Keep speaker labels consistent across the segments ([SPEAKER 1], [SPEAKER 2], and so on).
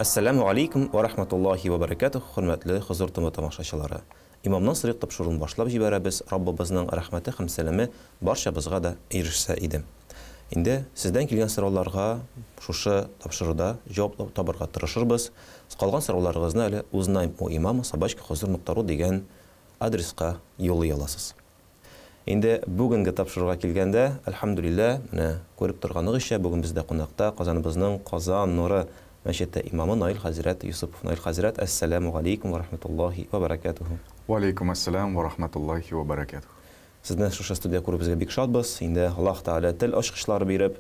[SPEAKER 1] Әссәләмү алейкум вә рахматуллаһи вә бәрәкәтүһ, хөрмәтле Хозур ТВ тамашачылары. Имамнан сорыйк тапшыруын башлап җибәрәбез, Раббыбызның рәхмәте һәм сәламе барчабызга да ирешсә иде. Инде сездән килгән сорауларга шушы тапшыруда җавап табырга тырышырбыз. Калган сорауларыгызны әле узнаем у имама собачка хозур нокта ру дигән адреска юллый аласыз. Инде бүгенге тапшыруга килгәндә, әлхәмдүлилләһ, менә күреп торганыгызча, бүген бездә кунакта Казаныбызның Казан нуры мәчете имамы Наил хәзрәт Юсупов. Наил хәзрәт, әссәләмү галәйкүм вә рахмәтуллаһи вә бәрәкәтүһү.
[SPEAKER 2] Вә алейкум әссәлам вә рахмәтуллаһи вә бәрәкәтүһ.
[SPEAKER 1] Сезне шушы студия күрүебезгә бик шатбыз. Инде Аллаһ Тәгалә тел ачкычлары биреп,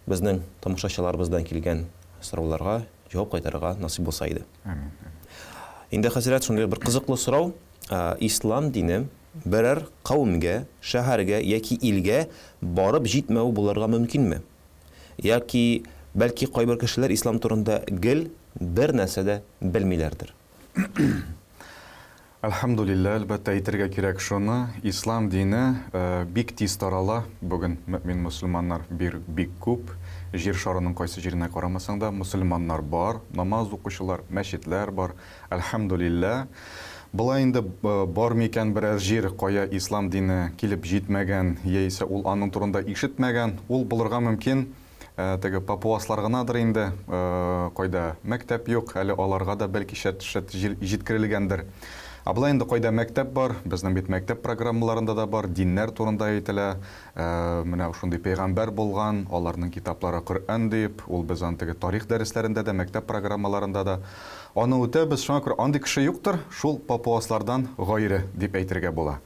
[SPEAKER 1] безнең тамашачыларыбыздан килгән сорауларга җавап кайтарырга насыйп булса иде.
[SPEAKER 2] Амин.
[SPEAKER 1] Инде, хәзрәт, шундый бер кызыклы сорау. Ислам дине берәр кавемгә, шәһәргә яки илгә барып җитмәү булырга мөмкинме? Яки, бәлки, кайбер кешеләр ислам турында гел бер нәрсә дә белмиләрдер?
[SPEAKER 2] Әлхәмдүлилләһ, әлбәттә, әйтергә кирәк шуны, ислам дине бик тиз тарала, бүген мөэмин мөселманнар бир бик күп, җир шарының кайсы җиренә карамасаң да, мөселманнар бар, намаз укучылар, мәчетләр бар, әлхәмдүлилләһ. Болай инде бар микән берәр җир, кая ислам дине килеп җитмәгән, яисә ул аның турында ишетмәгән, ул булырга мөмкин, Теге папуаслар гынадыр инде, кайда мәктәп юк, әле аларга да бәлки шәт шәт җиткерелгәндер. Ә болай инде кайда мәктәп бар, безнең бит мәктәп программаларында да бар, диннәр турында әйтелә, менә шундый пәйгамбәр булган, аларның китаплары Коръән дип, ул без аны теге тарих дәресләрендә дә, мәктәп программаларында да аны үтәбез. Шуңа күрә андый кеше юктыр, шул папуаслардан гайре дип әйтергә була.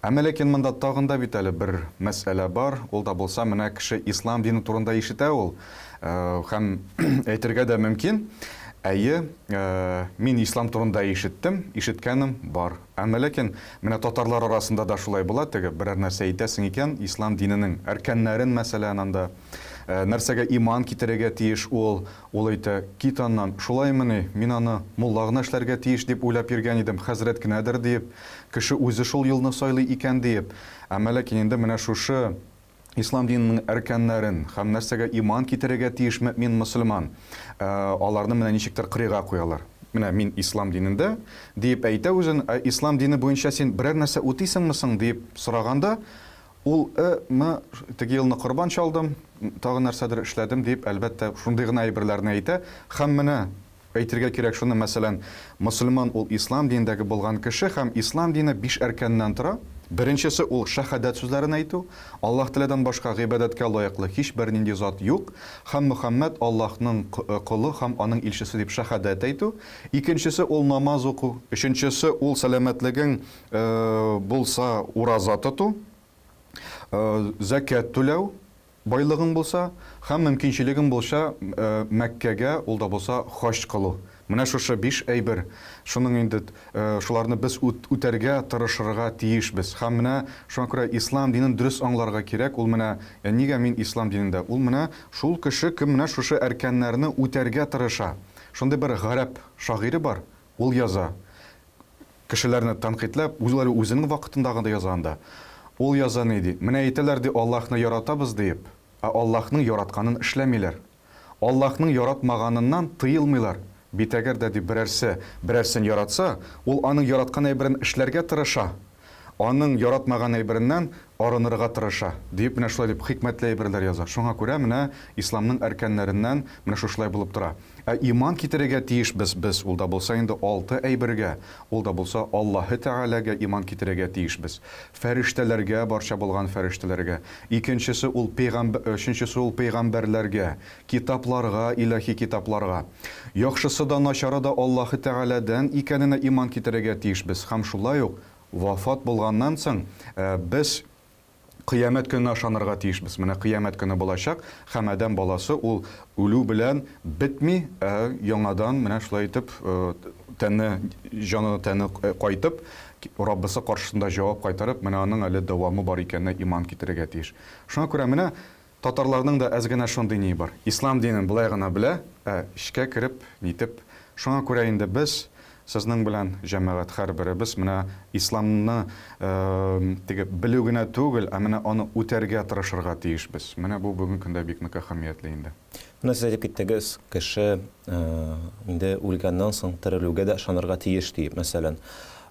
[SPEAKER 2] Әмма ләкин монда тагын да бит әле бер мәсьәлә бар, ул да булса менә кеше ислам дине турында ишетә ул, һәм әйтергә дә мөмкин, әйе, мин ислам турында ишеттем, ишеткәнем бар. Әмма ләкин менә татарлар арасында да шулай була, теге берәр нәрсә әйтәсең икән, ислам диненең әркәннәрен, мәсәлән, анда нәрсәгә иман китерергә тиеш ул, ул әйтә, кит аннан, шулаймыни, мин аны мулла гына эшләргә тиеш дип уйлап йөргән идем, хәзрәт кенәдер диеп. Кеше үзе шул юлны сайлый икән диеп. Әмма ләкин инде менә шушы ислам диненең әркәннәрен һәм нәрсәгә иман китерергә тиеш мөэмин мөселман, аларны менә ничектер кырыйга куялар. Менә мин ислам динендә, диеп әйтә үзен, ә ислам дине буенча син берәр нәрсә үтисеңме соң, диеп сораганда, ул, э, мы, теге елны корбан чалдым, тагын нәрсәдер эшләдем, диеп, әлбәттә, шундый гына әйберләрне әйтә. Һәм менә Әйтергә кирәк шуны, мәсәлән, мөселман ул ислам динендәге булган кеше һәм ислам дине биш әркәннән тора. Беренчесе ул шәһадәт сүзләрен әйтү, Аллаһ Тәгаләдән башка гыйбадәткә лаеклы һич бернинди зат юк һәм Мөхәммәд Аллаһның колы һәм аның илчесе дип шәһадәт әйтү. Икенчесе ул намаз уку. Өченчесе ул сәламәтлегең булса ураза тоту, зәкят түләү. Байлыгың булса һәм мөмкинчелегең булса, Мәккәгә, ул да булса, хаҗ кылу. Менә шушы биш әйбер. Шуның инде, шуларны без үтәргә тырышырга тиешбез. Һәм менә шуңа күрә ислам динен дөрес аңларга кирәк. Ул менә, ә нигә мин ислам динендә? Ул менә шул кеше, кем менә шушы әркәннәрне үтәргә тырыша. Шундый бер гарәп шагыйре бар, ул яза. Кешеләрне тәнкыйтьләп, үзләре үзенең вакытындагы да яза анда. Ул яза ни ди? Менә әйтәләр ди, Аллаһны яратабыз диеп, ә Аллаһның яратканын эшләмиләр. Аллаһның яратмаганыннан тыелмыйлар. Бит әгәр дә ди берәрсе берәрсен яратса, ул аның яраткан әйберен эшләргә тырыша, аның яратмаган әйбереннән арынырга тырыша, диеп менә шулай дип хикмәтле әйберләр яза. Шуңа күрә менә исламның әркәннәреннән менә шушылай булып тора. Ә иман китерергә тиешбез без, ул да булса инде алты әйбергә, ул да булса Аллаһы Тәгаләгә иман китерергә тиешбез, фәрештәләргә, барча булган фәрештәләргә, икенчесе ул пәйгамб, өченчесе ул пәйгамбәрләргә, китапларга, илаһи китапларга. Яхшысы да, начары да Аллаһы Тәгаләдән икәненә иман китерергә тиешбез һәм шулай ук вафат булганнан соң без Кыямәт көненә ышанырга тиешбез. Менә кыямәт көне булачак, һәм адәм баласы ул үлү белән бетми, ә яңадан менә шулай итеп тәне, җаны, тәне кайтып, Раббысы каршысында җавап кайтарып, менә аның әле дәвамы бар икәненә иман китерергә тиеш. Шуңа күрә менә татарларның да әз генә шундый ние бар. Ислам динен болай гына белә, ә эчкә кереп, нитеп. Шуңа күрә инде без Сезнең белән, җәмәгать, һәрберебез менә исламны теге белү генә түгел, ә менә аны үтәргә тырышырга тиешбез. Менә бу бүгенге көндә бик нык әһәмиятле инде.
[SPEAKER 1] Менә сез әйтеп киттегез, кеше инде үлгәннән соң терелүгә дә ышанырга тиеш диеп, мәсәлән.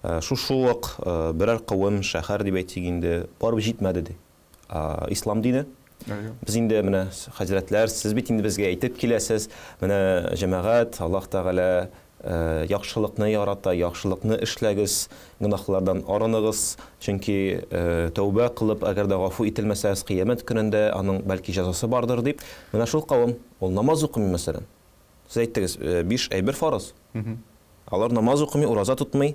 [SPEAKER 1] Шушы ук берәр кавем, шәһәр дип әйтик инде, барып җитмәде ди. Ислам дине. Без инде менә хәзрәтләр, сез бит инде безгә әйтеп киләсез, менә җәмәгать, Аллаһ Тәгалә яхшылыкны ярата, яхшылыкны эшләгез, гөнаһлардан арыныгыз, чөнки тәүбә кылып, әгәр дә гафу ителмәсәгез, кыямәт көнендә аның бәлки җәзасы бардыр дип. Менә шул кавым, ул намаз укымый, мәсәлән. Сез әйттегез, биш әйбер фарыз. Алар намаз укымый, ураза тотмый.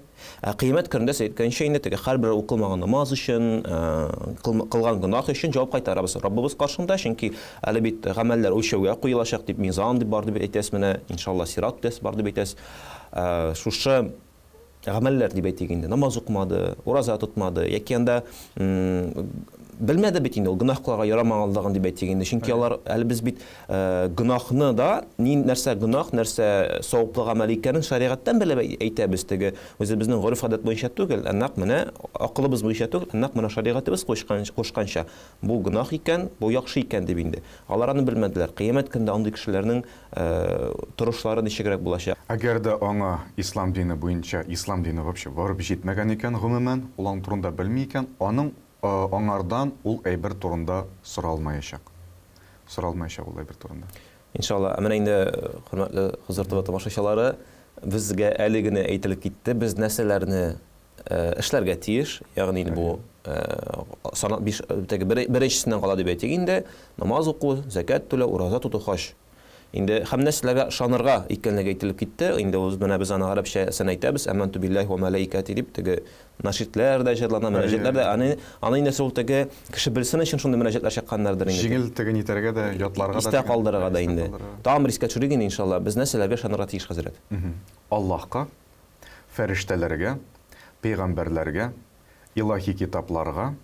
[SPEAKER 1] Ә кыямәт көнендә сез әйткәнчә инде теге һәрбер укылмаган намаз өчен, кылган гөнаһ өчен җавап кайтарабыз Раббыбыз каршында, чөнки әле бит гамәлләр үлчәүгә куелачак дип, мизан дип бар дип әйтәсез, менә иншалла сират үтәсе бар дип әйтәсез. Шушы гамәлләр дип әйтик инде, намаз укымады, ураза тотмады, яки анда белмәде бит инде ул гөнаһ кылырга ярамаганлыгын дип әйтик инде, чөнки алар әле без бит гөнаһны да, ни нәрсә гөнаһ, нәрсә саваплы гамәл икәнен шәригатьтән белеп әйтәбез, теге үзебезнең гореф-гадәт буенча түгел, ә нәкъ менә акылыбыз буенча түгел, ә нәкъ менә шәригатебез кушканча, бу гөнаһ икән, бу яхшы икән дип инде. Алар аны белмәделәр. Кыямәт көнендә андый кешеләрнең торышлары ничегрәк булачак?
[SPEAKER 2] Әгәр дә аңа ислам дине буенча, ислам дине вообще барып җитмәгән икән, гомумән, ул аның турында белми икән, аның аңардан ул әйбер турында соралмаячак. Соралмаячак ул әйбер турында.
[SPEAKER 1] Иншалла. Ә менә инде, хөрмәтле Хозур ТВ тамашачылары, безгә әле генә әйтелеп китте, без нәрсәләрне эшләргә тиеш, ягъни инде бу сана биш теге беренчесеннән кала дип әйтик инде, намаз уку, зәкят түләү, ураза тоту, хаҗ. Инде һәм нәрсәләргә ышанырга икәнлеге әйтелеп китте. Инде ул менә без аны гарәпчәсен әйтәбез, әмәнту биллаһи ва мәләикәти дип, теге нашидләр дә җырлана, мөнәҗәтләр дә. Аны, аны инде шул теге кеше белсен өчен шундый мөнәҗәтләр чыкканнардыр инде.
[SPEAKER 2] Җиңел теге нитәргә дә, ятларга
[SPEAKER 1] да. Истә калдырырга да инде. Тагын бер искә төшерик инде, иншалла. Без нәрсәләргә ышанырга тиеш, хәзрәт?
[SPEAKER 2] Аллаһка, фәрештәләргә, пәйгамбәрләргә, илаһи китапларга,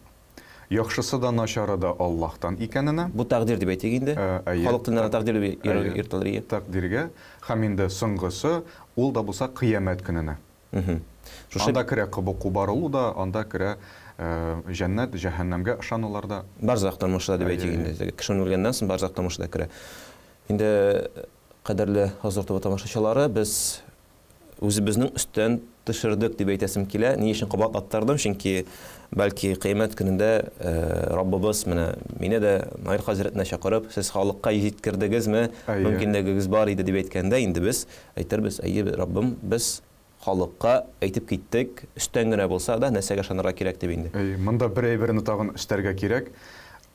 [SPEAKER 2] Яхшысы да, начары да Аллаһтан икәненә.
[SPEAKER 1] Бу тәкъдир дип әйтик инде.
[SPEAKER 2] Әйе.
[SPEAKER 1] Халык телендә аны тәкъдир дип йөртәләр, ие.
[SPEAKER 2] Тәкъдиргә һәм инде соңгысы, ул да булса кыямәт көненә.
[SPEAKER 1] Шушы.
[SPEAKER 2] Анда керә кубарылу да, анда керә җәннәт, җәһәннәмгә ышанулар да.
[SPEAKER 1] Барзах тормышы да дип әйтик инде. Кеше үлгәннән соң барзах тормышы да керә. Инде, кадерле Хозур ТВ тамашачылары, без Үзебезнең өстән төшердек дип әйтәсем килә. Ни өчен кабатлаттырдым? Чөнки бәлки кыямәт көнендә Раббыбыз менә мине дә Наил хәзрәтне чакырып, сез халыкка җиткердегезме, мөмкинлегегез бар иде дип әйткәндә, инде без әйтербез, әйе, Раббым, без халыкка әйтеп киттек, өстән генә булса да, нәрсәгә ышанырга кирәк дип инде.
[SPEAKER 2] Әйе, монда бер әйберне тагын өстәргә кирәк.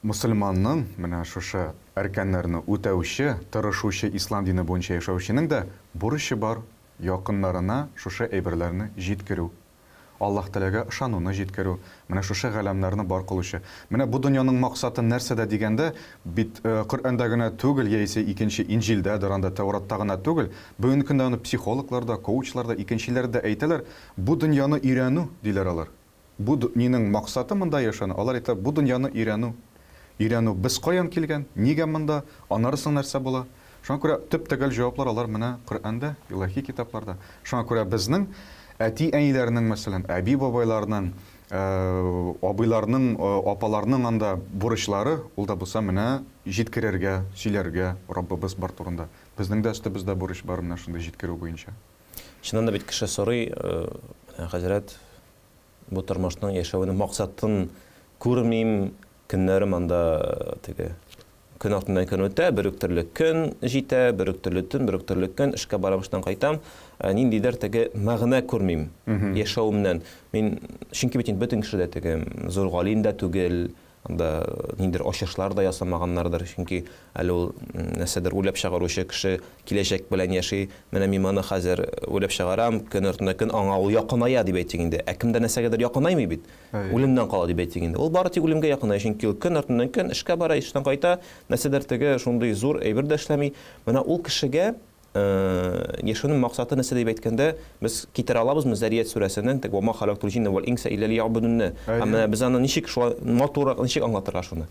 [SPEAKER 2] Мөселманның менә шушы әркәннәрне үтәүче, тырышучы, ислам дине буенча яшәүченең дә бурычы бар, якыннарына шушы әйберләрне җиткерү. Аллаһ Тәгаләгә ышануны җиткерү, менә шушы галәмнәрне бар кылучы. Менә бу дөньяның максаты нәрсәдә дигәндә, бит Коръәндә генә түгел, яисә икенче Инҗилдәдер анда, Тәүратта гына түгел, бүгенге көндә аны психологлар да, коучлар да, икенчеләр дә әйтәләр, бу дөньяны өйрәнү, диләр алар. Бу дөньяның максаты монда яшәү, алар әйтә, бу дөньяны өйрәнү. Өйрәнү, без каян килгән, нигә монда, аннары соң нәрсә була? Шуңа күрә төп-төгәл җаваплар алар менә Коръәндә, илаһи китапларда. Шуңа күрә безнең әти-әниләрнең, мәсәлән, әби-бабайларның, абыйларның, апаларның анда бурычлары, ул да булса менә җиткерергә, сөйләргә Раббыбыз бар турында. Безнең дә өстебездә бурыч бар менә шундый җиткерү буенча.
[SPEAKER 1] Чыннан да бит кеше сорый, менә хәзрәт, бу тормышның яшәүнең максатын күрмим, көннәрем анда теге көн артыннан көн үтә, бер үк төрле көн җитә, бер үк төрле төн, бер үк төрле көн, эшкә барам, эштән кайтам, ниндидер теге мәгънә күрмим яшәвемнән. Мин, чөнки бит инде бөтен кеше дә теге зур галим дә түгел, Анда ниндидер ачышлар да ясамаганнардыр, чөнки әле ул нәрсәдер уйлап чыгаручы кеше киләчәк белән яши. Менә мин моны хәзер уйлап чыгарам, көн артына көн аңа ул якыная дип әйтик инде. Ә кемдер нәрсәгәдер якынаймый бит. Үлемнән кала дип әйтик инде. Ул бары тик үлемгә якыная, чөнки ул көн артыннан көн эшкә бара, эштән кайта, нәрсәдер теге шундый зур әйбер дә эшләми. Менә ул кешегә Яшәүнең максаты нәрсә дип әйткәндә, без китерә алабызмы Зарият сүрәсенең теге «Ва ма халактул җинна вәл инса илля лиягъбудунны». Һәм менә без аны ничек шулай матуррак ничек аңлатырга шуны?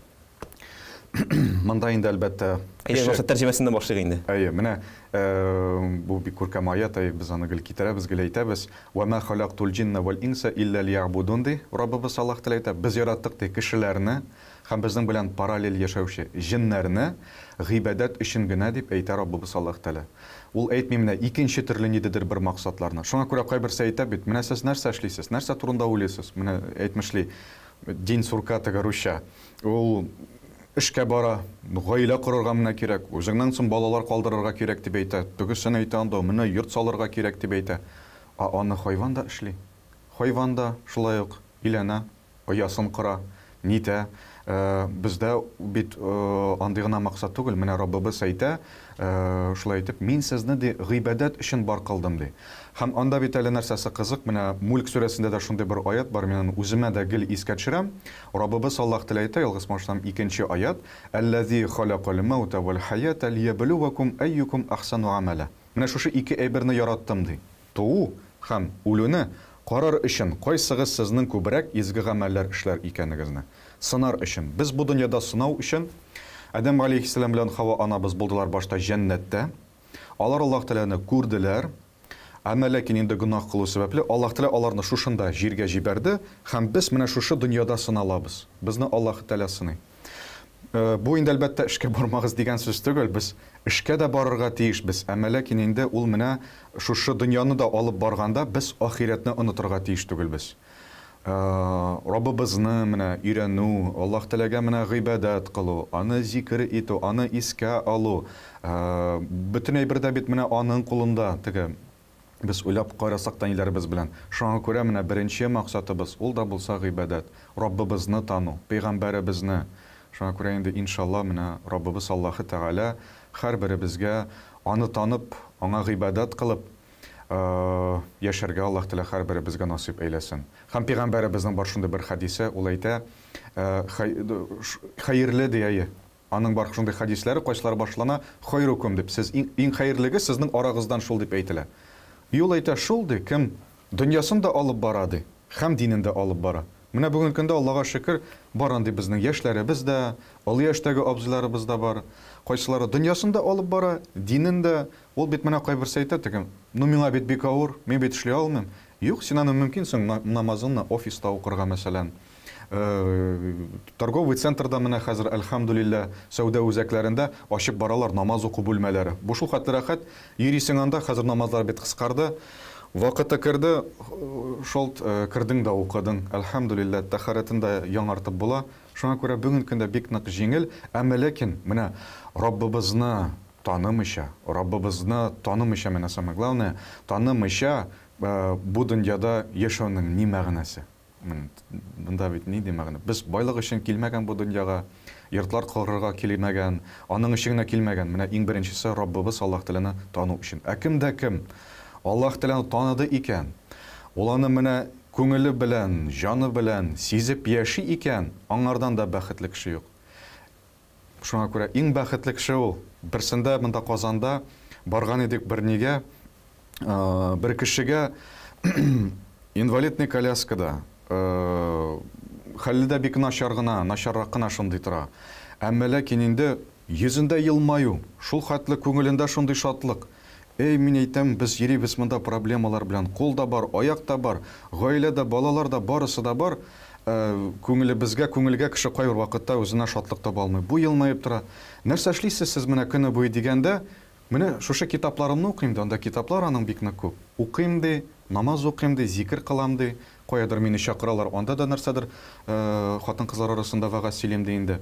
[SPEAKER 2] Монда инде, әлбәттә,
[SPEAKER 1] Әйдә, башта тәрҗемәсеннән башлыйк инде.
[SPEAKER 2] Әйе, менә бу бик күркәм аят, әйе, без аны гел китерәбез, гел әйтәбез. Вә мә халактул җиннә вәл инса илля лиягъбудун ди Раббыбыз Аллаһ Тәгалә әйтә. Без яраттык ди кешеләрне һәм безнең белән параллель яшәүче җеннәрне гыйбадәт өчен генә дип әйтә Раббыбыз Аллаһ Тәгалә. Ул әйтми менә икенче төрле ниндидер бер максатларны. Шуңа күрә кайберсе әйтә бит, менә сез нәрсә эшлисез, нәрсә турында уйлыйсыз? Менә әйтмешли, день сурка теге русча. Ул эшкә бара, гаилә корырга менә кирәк, үзеңнән соң балалар калдырырга кирәк дип әйтә, тегесен әйтә анда, менә йорт салырга кирәк дип әйтә. Ә аны хайван да эшли. Хайван да шулай ук өйләнә, оясын кора, нитә. Бездә бит андый гына максат түгел, менә Раббыбыз әйтә, шулай итеп, мин сезне, ди, гыйбадәт өчен бар кылдым, ди. Һәм анда бит әле нәрсәсе кызык, менә Мүлк сүрәсендә дә шундый бер аять бар, мин аны үземә дә гел искә төшерәм. Раббыбыз Аллаһ Тәгалә әйтә, ялгышмасам, икенче аять, Әлләзи халакал мәүтә вәл хәята лиябелүвәкүм әйюкүм әхсәну гамәлә. Менә шушы ике әйберне яраттым, ди. Туу һәм үлүне карар өчен кайсыгыз сезнең күбрәк изге гамәлләр эшләр икәнегезне сынар өчен. Без бу дөньяда сынау өчен Адәм галәйһиссәлам белән Хава анабыз булдылар башта җәннәттә. Алар Аллаһ Тәгаләне күрделәр. Әмма ләкин инде гөнаһ кылу сәбәпле, Аллаһ Тәгалә аларны шушында җиргә җибәрде, һәм без менә шушы дөньяда сыналабыз. Безне Аллаһ Тәгалә сыный. Бу инде, әлбәттә, эшкә бармагыз дигән сүз түгел. Без эшкә дә барырга тиешбез. Әмма ләкин инде ул менә шушы дөньяны да алып барганда без ахирәтне онытырга тиеш түгелбез. Раббыбызны менә өйрәнү, Аллаһ Тәгаләгә менә гыйбадәт кылу, Аны зикер итү, Аны искә алу, бөтен әйбер дә бит менә Аның кулында, теге без уйлап карасак та ниләребез белән. Шуңа күрә менә беренче максатыбыз, ул да булса гыйбадәт, Раббыбызны тану, пәйгамбәребезне. Шуңа күрә инде, иншалла, менә Раббыбыз Аллаһы Тәгалә һәрберебезгә Аны танып, Аңа гыйбадәт кылып, Яшәргә Аллаһ Тәгалә һәрберебезгә насыйп әйләсен. Һәм пәйгамбәребезнең бар шундый бер хәдисе, ул әйтә, хәерле ди, әйе. Аның бар шундый хәдисләре, кайсылары башлана, хайрукум дип, сез иң, иң хәерлегез сезнең арагыздан шул дип әйтелә. И ул әйтә, шул ди, кем дөньясын да алып бара ди, һәм динен дә алып бара. Менә бүгенге көндә, Аллага шөкер, бар андый безнең яшьләребез дә, олы яшьтәге абзыйларыбыз да бар. Кайсылары дөньясын да алып бара, динен дә. Ул бит менә кайберсе әйтә теге, ну миңа бит бик авыр, мин бит эшли алмыйм. Юк, син аны мөмкинсең намазыңны офиста укырга, мәсәлән. Торговый центрда менә хәзер, әлхәмдүлилләһ, сәүдә үзәкләрендә ачып баралар намаз уку бүлмәләре. Бу шул хәтле рәхәт, йөрисең анда, хәзер намазлар бит кыскарды. Вакыты керде, шолт кердең дә укыдың. Әлхәмдүлилләһ, тәһарәтен дә яңартып була. Шуңа күрә бүгенге көндә бик нык җиңел, әмма ләкин менә Раббыбызны танымыйча, Раббыбызны танымыйча, менә самое главное, танымыйча бу дөньяда яшәүнең ни мәгънәсе? Монда бит нинди мәгънә? Без байлык өчен килмәгән бу дөньяга, йортлар корырга килмәгән, аның өчен генә килмәгән. Менә иң беренчесе Раббыбыз Аллаһ Тәгаләне тану өчен. Ә кем дә кем Аллаһ Тәгаләне таныды икән, ул аны менә күңеле белән, җаны белән сизеп яши икән, аңардан да бәхетле кеше юк. Шуңа күрә иң бәхетле кеше ул. Берсендә монда Казанда барган идек бер нигә, бер кешегә инвалидный коляскада, хәле дә бик начар гына, начаррак кына шундый тора. Әмма ләкин инде йөзендә елмаю, шул хәтле күңелендә шундый шатлык. Эй, мин әйтәм, без йөрибез монда проблемалар белән, кул да бар, аяк та бар, гаилә дә, балалар да, барысы да бар. Күңелебезгә, күңелгә кеше кайбер вакытта үзенә шатлык таба алмый. Бу елмаеп тора. Нәрсә эшлисез сез менә көне буе дигәндә, менә шушы китапларымны укыйм ди, анда китаплар аның бик нык күп. Укыйм ди, намаз укыйм ди, зикер кылам ди, каядыр мине чакыралар, анда да нәрсәдер хатын-кызлар арасында вәгазь сөйлим ди инде.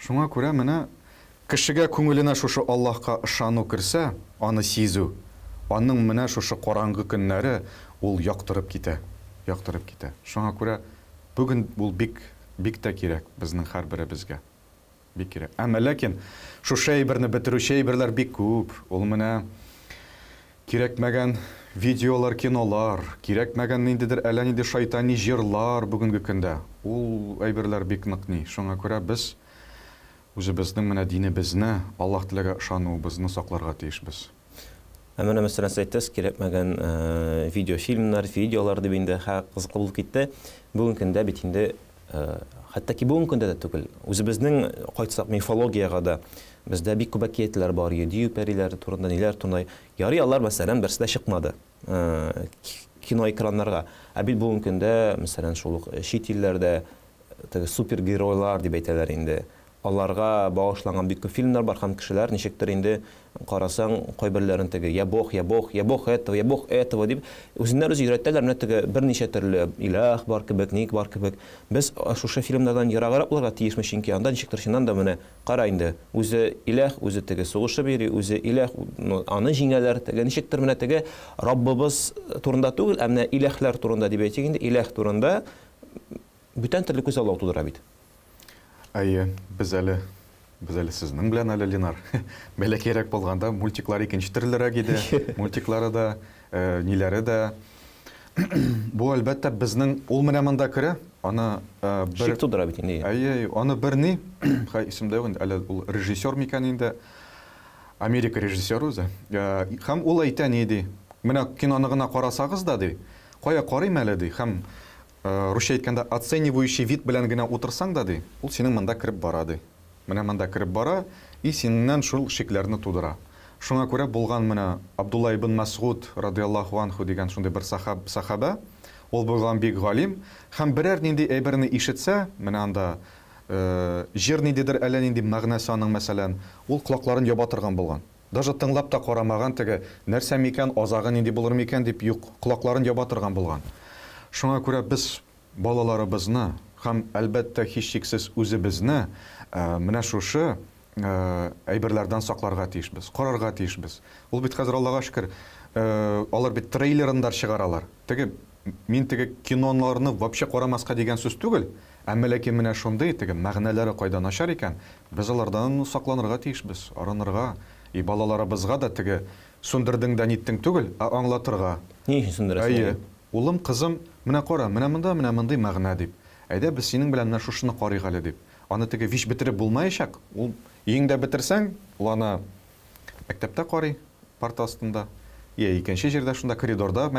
[SPEAKER 2] Шуңа күрә менә Кешегә күңеленә шушы Аллаһка ышану керсә, аны сизү, аның менә шушы караңгы көннәре ул яктырып китә, яктырып китә. Шуңа күрә бүген ул бик, бик тә кирәк безнең һәрберебезгә. Бик кирәк. Әмма ләкин шушы әйберне бетерүче әйберләр бик күп. Ул менә кирәкмәгән видеолар, кинолар, кирәкмәгән ниндидер әллә нинди шайтани җырлар бүгенге көндә. Ул әйберләр бик нык ни. Шуңа күрә без Үзебезнең менә динебезне, Аллаһ Тәгаләгә ышануыбызны сакларга тиешбез.
[SPEAKER 1] Ә менә, мәсәлән, сез әйттегез, кирәкмәгән видеофильмнар, видеолар дип инде, хә, кызыклы булып китте. Бүгенге көндә бит инде Хәтта ки бүгенге көндә дә түгел. Үзебезнең кайтсак мифологиягә дә бездә бик күп әкиятләр бар, дию пәриләре турында, ниләр турында. Ярый алар, мәсәлән, берсе дә чыкмады кино экраннарга. Ә бит бүгенге көндә, мәсәлән, шул ук чит илләрдә теге супергеройлар дип әйтәләр инде. Аларга багышланган бик күп фильмнар бар һәм кешеләр ничектер инде карасаң, кайберләрен теге я бог, я бог, я бог этого, я бог этого дип үзеннән үзе өйрәтәләр, менә теге берничә төрле иләх бар кебек, ник бар кебек. Без шушы фильмнардан ераграк булырга тиешме, чөнки анда ничектер чыннан да менә кара инде, үзе иләх, үзе теге сугышып йөри, үзе иләх, аны җиңәләр, теге ничектер менә теге Раббыбыз турында түгел, ә менә иләхләр турында дип әйтик инде, иләх турында бүтән төрле күзаллау тудыра бит.
[SPEAKER 2] Әйе, без әле без әле сезнең белән әле, Ленар, бәләкәйрәк булганда мультиклар икенче төрлерәк иде. Мультиклары да, ниләре дә. Бу, әлбәттә, безнең ул менә монда керә, аны бер
[SPEAKER 1] Шик тудыра бит инде.
[SPEAKER 2] Әйе, аны бер ни, хәй исемдә юк инде, әле ул режиссер микән инде? Америка режиссеры үзе. Һәм ул әйтә ни ди? Менә киноны гына карасагыз да ди, кая карыйм әле ди, һәм русча әйткәндә оценивающий вид белән генә утырсаң да ди, ул синең монда кереп бара ди. Менә монда кереп бара и синнән шул шикләрне тудыра. Шуңа күрә булган менә Абдулла ибн Мәсгуд радыяллаһу анху дигән шундый бер сахаб, сахабә, ул булган бик галим, һәм берәр нинди әйберне ишетсә, менә анда җыр ниндидер әллә нинди мәгънәсе аның мәсәлән, ул колакларын яба торган булган. Даже тыңлап та карамаган теге, нәрсә микән, азагы нинди булыр микән дип, юк, колакларын яба торган булган. Шуңа күрә без балаларыбызны һәм, әлбәттә, һичшиксез үзебезне менә шушы әйберләрдән сакларга тиешбез, карарга тиешбез. Ул бит хәзер, Аллага шөкер, алар бит трейлерын да чыгаралар. Теге мин теге киноларны вообще карамаска дигән сүз түгел, әмма ләкин менә шундый теге мәгънәләре кайда начар икән, без алардан сакланырга тиешбез, арынырга. И балаларыбызга да теге сүндердең дә ниттең түгел, ә аңлатырга.
[SPEAKER 1] Ни өчен сүндерәсең?
[SPEAKER 2] Әйе. Улым, кызым, менә кара, менә монда менә мондый мәгънә дип. Әйдә, без синең белән менә шушыны карыйк әле дип. Аны теге вич бетереп булмаячак. Ул өеңдә бетерсәң, ул аны мәктәптә карый, парта астында. Я икенче җирдә шунда коридорда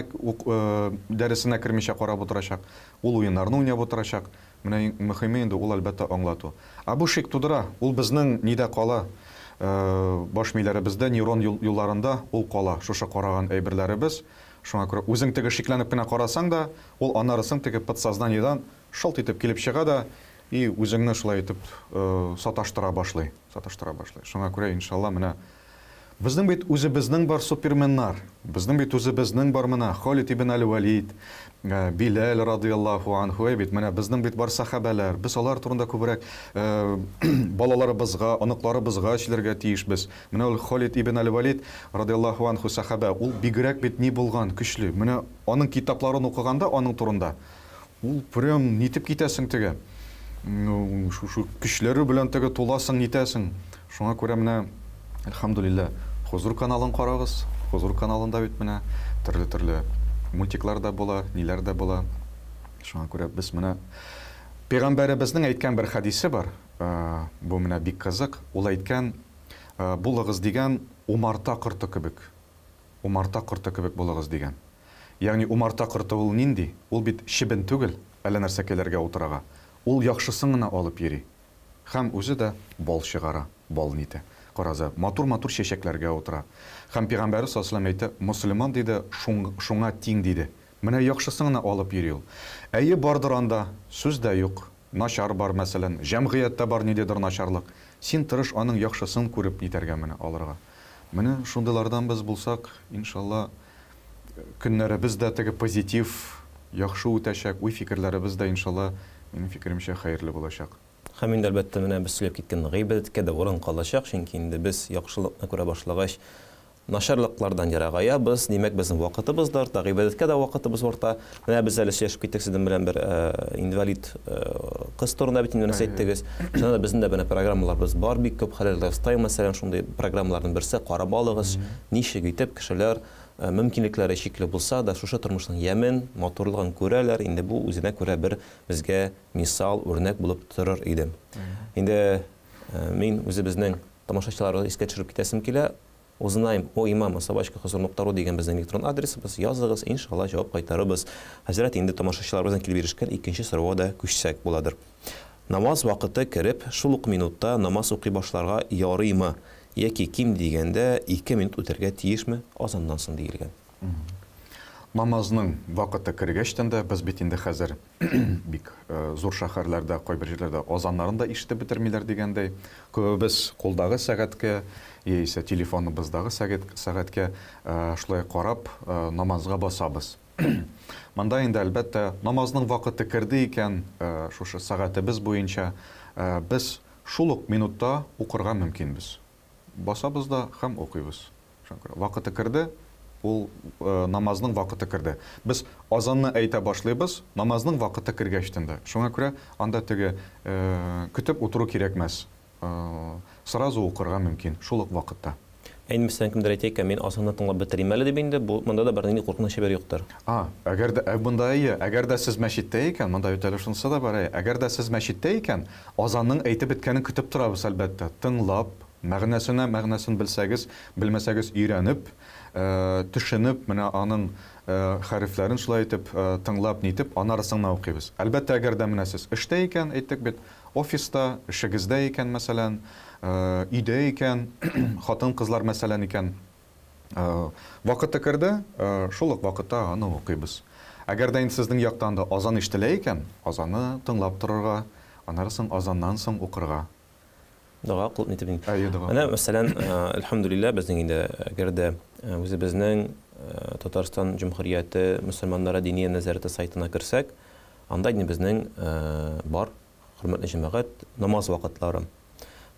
[SPEAKER 2] дәресенә кермичә карап утырачак. Ул уеннарны уйнап утырачак. Менә иң мөһиме инде ул, әлбәттә, аңлату. Ә бу шик тудыра, ул безнең нидә кала, баш миләребездә, нейрон юлларында ул кала, шушы караган әйберләребез. Шуңа күрә үзең теге шикләнеп кенә карасаң да, ул анарысын теге подсознаниедан шылт итеп килеп чыга да, и үзеңне шулай итеп саташтыра башлый, саташтыра башлый. Шуңа күрә, иншалла, менә безнең бит үзебезнең бар суперменнар, безнең бит үзебезнең бар менә Халид ибн әл-Вәлид, Биләл радыяллаһу анһу, әй бит, менә безнең бит бар сахабәләр, без алар турында күбрәк балаларыбызга, оныкларыбызга сөйләргә тиешбез. Менә ул Халид ибн әл-Вәлид радыяллаһу анһу сахабә, ул бигрәк бит ни булган, көчле. Менә аның китапларын укыганда аның турында, ул прям нитеп китәсең теге. Ну, шушы көчләре белән теге туласың, нитәсең. Шуңа күрә менә, әлхәмдүлилләһ, Хозур каналын карагыз. Хозур каналында бит менә төрле-төрле мультиклар да була, ниләр дә була. Шуңа күрә без менә Пәйгамбәребезнең әйткән бер хәдисе бар. Бу менә бик кызык. Ул әйткән, булыгыз дигән умарта корты кебек. Умарта корты кебек булыгыз дигән. Ягъни умарта корты ул нинди? Ул бит чебен түгел, әллә нәрсәкәйләргә утырага. Ул яхшысын гына алып йөри. Һәм үзе дә бал чыгара, бал нитә. Караза, матур-матур чәчәкләргә утыра. Һәм Пәйгамбәребез саллаллаһу алейһи ва сәлләм әйтте, мөселман диде, шуңа тиң диде. Менә яхшысын гына алып йөри ул. Әйе, бардыр анда, сүз дә юк. Начар бар, мәсәлән, җәмгыятьтә бар ниндидер начарлык. Син тырыш аның яхшысын күреп нитәргә менә алырга. Менә шундыйлардан без булсак, иншалла, көннәребез дә теге позитив, яхшы үтәчәк, уй-фикерләребез дә, иншалла, минем фикеремчә, хәерле булачак.
[SPEAKER 1] Һәм инде, әлбәттә, менә без сөйләп киткән гыйбадәткә дә урын калачак, чөнки инде без яхшылыкны күрә башлагач, начарлыклардан ерагаябыз, димәк, безнең вакытыбыз да арта, гыйбадәткә дә вакытыбыз арта. Менә без әле сөйләшеп киттек сезнең белән бер инвалид кыз турында бит инде нәрсә әйттегез. Чыннан да безнең дә менә программаларыбыз бар бик күп, Хәләл лайфстайл, мәсәлән, шундый программаларның берсе, карап алыгыз, ничек итеп кешеләр мөмкинлекләре чикле булса да, шушы тормышның ямен, матурлыгын күрәләр, инде бу үзенә күрә бер безгә мисал, үрнәк булып торыр иде. Инде мин үзебезнең тамашачыларны искә төшереп китәсем килә. Узнаем о имама собачка хозур нокта ру дигән безнең электрон адресыбыз. Языгыз, иншалла, җавап кайтарырбыз. Хәзрәт, инде тамашачыларыбыздан килеп ирешкән икенче сорауга да күчсәк буладыр. Намаз вакыты кереп, шул ук минутта намаз укый башларга ярыймы? Яки ким дигәндә ике минут үтәргә тиешме азаннан соң диелгән.
[SPEAKER 2] Намазның вакыты кергәчтән дә, без бит инде хәзер бик зур шәһәрләрдә, кайбер җирләрдә азаннарын да ишетеп бетермиләр дигәндәй, күбебез кулдагы сәгатькә яисә телефоныбыздагы сәгатькә шулай карап намазга басабыз. Монда инде, әлбәттә, намазның вакыты керде икән, шушы сәгатебез буенча без шул ук минутта укырга мөмкинбез. Басабыз да һәм укыйбыз. Шуңа күрә вакыты керде, ул намазның вакыты керде. Без азанны әйтә башлыйбыз, намазның вакыты кергәчтен дә. Шуңа күрә анда теге көтеп утыру кирәкмәс. Сразу укырга мөмкин, шул ук вакытта.
[SPEAKER 1] Ә инде мәсәлән, кемдер әйтә икән, мин азанны тыңлап бетерим әле дип инде, бу монда да бернинди куркыныч әйбер юктыр.
[SPEAKER 2] А, әгәр дә, ә монда әйе, әгәр дә сез мәчеттә икән, монда бит әле шунысы да бар, әйе, әгәр дә сез мәчеттә икән, азанның әйтеп беткәнен көтеп торабыз, әлбәттә, тыңлап, мәгънәсенә, мәгънәсен белсәгез, белмәсәгез, өйрәнеп, төшенеп, менә аның хәрефләрен шулай итеп тыңлап, нитеп, анарысын гына укыйбыз. Әлбәттә, әгәр дә менә сез эштә икән, әйттек бит, офиста, эшегездә икән, мәсәлән, өйдә икән, хатын-кызлар, мәсәлән, икән, вакыты керде, шул ук вакытта аны укыйбыз. Әгәр дә инде сезнең яктан да азан ишетелә икән, азаны тыңлап торырга, аннары соң азаннан соң укырга.
[SPEAKER 1] Дога кылып нитеп инде.
[SPEAKER 2] Әйе, дога.
[SPEAKER 1] Менә, мәсәлән, әлхәмдүлилләһ, безнең инде әгәр дә үзебезнең Татарстан Җөмһүрияте мөселманнары диния нәзарәте сайтына керсәк, анда инде безнең бар, хөрмәтле җәмәгать, намаз вакытлары.